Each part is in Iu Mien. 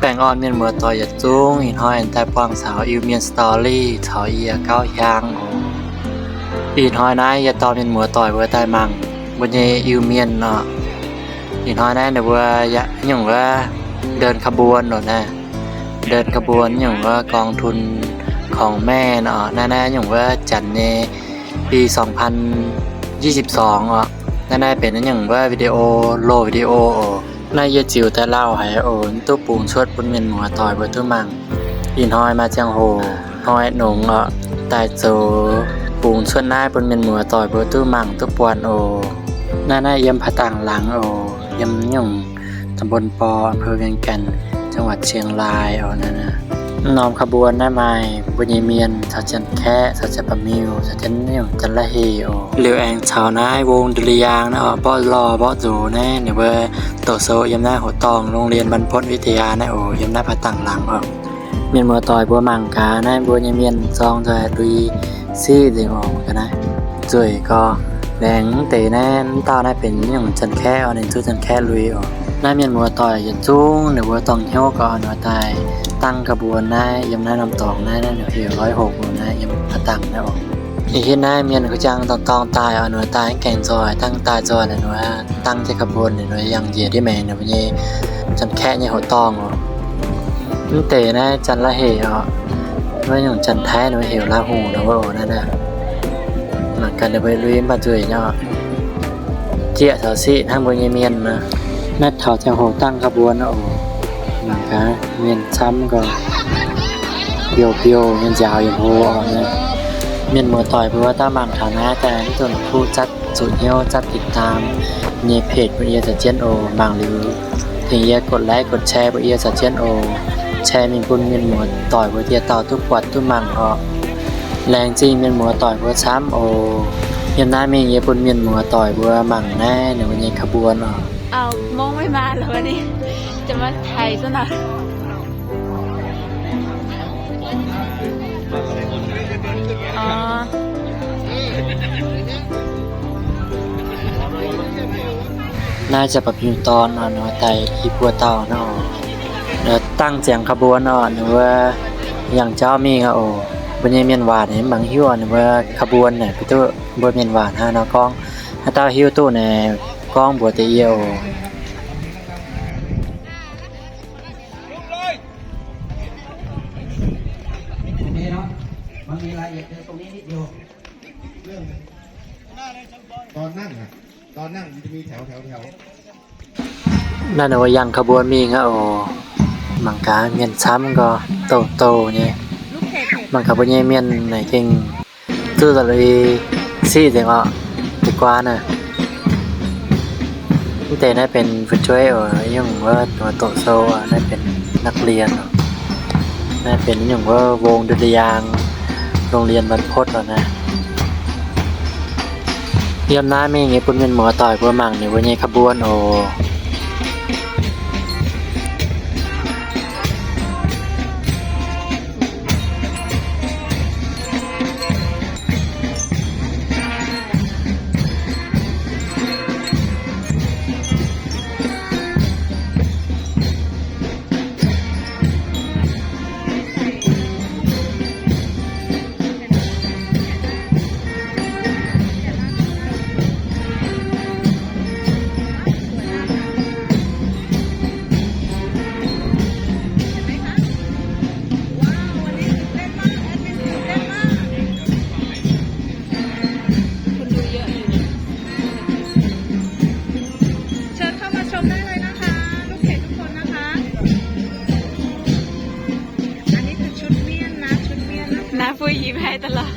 Baengh orn mienh muoz-doic yietc zungv, ih hnoi daaih buangh caux Iu-Mienh Story caux yie Gauv Hiaang oc. Ih hnoi naaiv yie dorh mienh muoz-doic mbuo daaih mangc mbuo nyei Iu-Mienh oc. Ih hnoi naaiv ninh mbuo yaac nyungc wuov เดินขบวน oc naaiv. เดินขบวน nyungc wuov กองทุนของแม่ oc. Naaiv naaiv nyungc wuov janx nyei ปีสองพันยี่สิบสอง oc. Naaiv naaiv benx nyungc wuov วิดีโอ โลวิดีโอ oc. Naaiv yie ziux daaih lauh haic oc, duqv bungx cuotv bun mienh muoz-doic mbuo duqv mangc. Ih hnoi maaih ziangh hoc hnoi nongx oc, daaih zoux bungx cuotv naaiv bun mienh muoz-doic mbuo duqv mangc duqv buatc oc. Naaiv naaiv yiem ผาตั้งหลัง oc, yiem nyungc ตำบลปอ อำเภอเวียงแก่น จังหวัดเชียงราย oc. Naaiv norm ขบวน naaiv maaih mbuo nyei mienh caux janx-kaeqv caux janx-ba'miuh caux jienv nyungc janx-la'heh oc. Liuz aengx caux naaiv วงดุริยางค์ naaiv oc, mborqv lorh mborqv nzox naaiv, ninh mbuo doqc sou yiem naaiv hoqc dorngh โรงเรียนบรรพตวิทยา naaiv oc, yiem naaiv ผาตั้งหลัง oc. Mienh muoz-doic mbuo mangc gaax naaiv mbuo nyei mienh zorng nzoih lui siqv nzengc oc. Ga'naaiv nzueic gorx. Laengz mv deix naaiv, mv dauh naaiv benx nyungc janx-kaeqv oc, ninh zuqv janx-kaeqv lui oc. Naaiv mienh muoz-doic yietc zungv ninh mbuo dorngh hnyouv gorx, ninh mbuo daaih ตั้งขบวน naaiv yiem naaiv norm dorngx naaiv, naaiv ninh heuc ร้อยหก oc, naaiv yiem ผาตั้ง naaiv oc. Ih hitv naaiv mienh kuv jang dorngh dorngh daaih oc, ninh mbuo daaih mv gaengh nzoih, dangh daaih nzoih, ninh mbuo ตั้ง jienv ขบวน, ninh mbuo yangh njiec ndiev maengx ninh mbuo nyei janx-kaeqv nyei hoqc dorngh oc. Mv deix naaiv janx-la'heh oc, wuov nyungc janx-taiv ninh mbuo heuc ลาหู nor wuov oc. Naaiv naaiv mangc gaax ninh mbuo lui mv baac nzueic nyei oc. Zieqv caux siqv hnangv mbuo nyei mienh nor. Naaiv taux ziangh hoc ตั้งขบวน oc. Mangc gaax mienh camv gorx, biouv biouv nyei nziaaux yietc hlo oc. Mienh muoz-doic mbuo dauh mangc taux naaiv daaih mv dungx kuv zatv zuqc hnyouv zatv ติดตาม nyei page bun yie caux jienv oc. Mangc liuz tengx yie กดไลค์ กดแชร์ bun yie caux jienv oc. Share mingh bun mienh muoz-doic mbuo dieh dauh duqv buatc duqv mangc oc. Laengz zingh mienh muoz-doic mbuo camv oc. Yiem naaiv mingh yie bun mienh muoz-doic mbuo mangc naaiv ninh mbuo nyei ขบวน oc. อ๋อ Naaiv janx-ba'miuh dorn oc, ninh mbuo daaih i buo dauh nor. ตั้ง ziangx ขบวน oc, ninh mbuo yangh jauv mingh oc. Mbuo nyei mienh waac naaic mv baac hiuv oc, ninh mbuo ขบวน naaic bun duqv mbuo mienh waac hnangv nor gorngv. Haaix dauh hiuv duqv naaic gorngv mbuox deix yie oc. Naaiv ninh mbuo yangh ขบวน mingh aqv oc. Mangc gaax mienh camv gorx, douh douh nyei. Mangc gaax mbuo nyei mienh naaic gengh zuqc nzauh lui siqv nzengc oc. Deix guaan naaic. Mv deix naaiv benx fu'jueiv oc, nyungc wuov doqc sou oc. Naaiv benx นักเรียน oc. Naaiv benx nyungc wuov วงดุริยางค์ โรงเรียนบรรพต oc naaiv. Yiem naaiv mingh yie bun mienh muoz-doic mbuo mangc ninh mbuo nyei ขบวน oc. Xiu Mien นะ ชุดเมียนนะ ชุดเมียนนะคะ น้าปุ้ยยิ้มให้ตลอด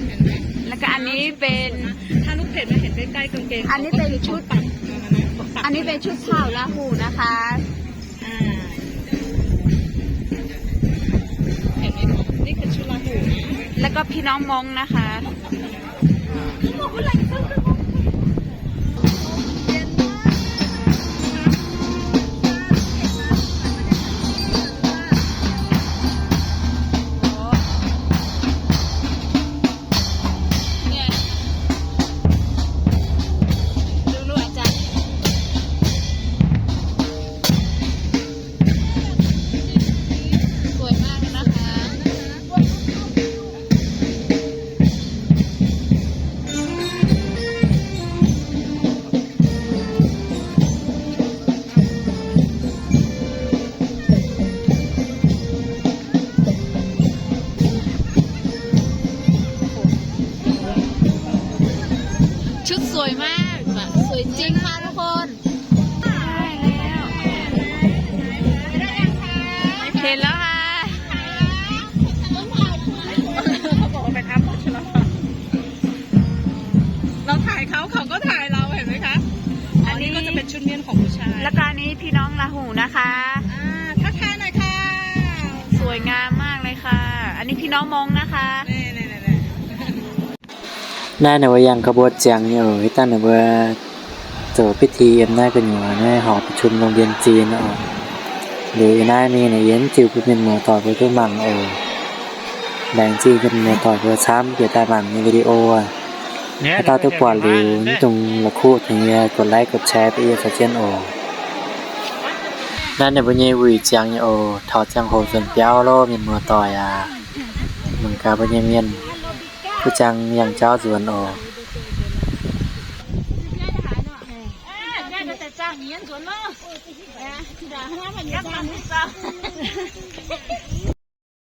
เห็นไหม แล้วก็อันนี้เป็น ถ้าลูกเพจมาเห็นใกล้ๆกางเกง อันนี้เป็นชุด อันนี้เป็นชุดเผ่าลาหูนะคะ อ่า เห็นไหมคะ นี่คือชุดลาหูนะ แล้วก็พี่น้องมงนะคะ เนี่ย ดูลูกอาจารย์ เห็นแล้วค่ะ เขาบอกว่าไปถ้ำ เราถ่ายเขา เขาก็ถ่ายเรา เห็นไหมคะ อันนี้ก็จะเป็นชุดเมียนของผู้ชาย แล้วก็อันนี้พี่น้องลาหูนะคะ อ่า ทักทายหน่อยค่ะ สวยงามมากเลยค่ะ อันนี้พี่น้องมงนะคะ นี่ๆๆๆ Naaiv ninh mbuo yangh ขบวน ziangx nyei oc. Ih zanc ninh mbuo zoux พิธี yiem naaiv gu'nyuoz naaiv หอประชุมโรงเรียนจีน oc. Liuz yiem naaiv mingh naaic yie mv ziux bun mienh muoz-doic mbuo duqv mangc oc. Laengz zingh mienh muoz-doic mbuo camv bieqc daaih mangc nyei video. Haaix dauh duqv buatc liuz mv dungx la'kuqv tengx yie กดไลค์ กดแชร์ bun yie caux jienv oc. Naaiv ninh mbuo nyei wuic ziangx nyei oc. Taux ziangh hoc nzuonx biauv loh mienh muoz-doic aac. Mangc gaax mbuo nyei mienh duqv ziangx yangh jauv nzuonx oc.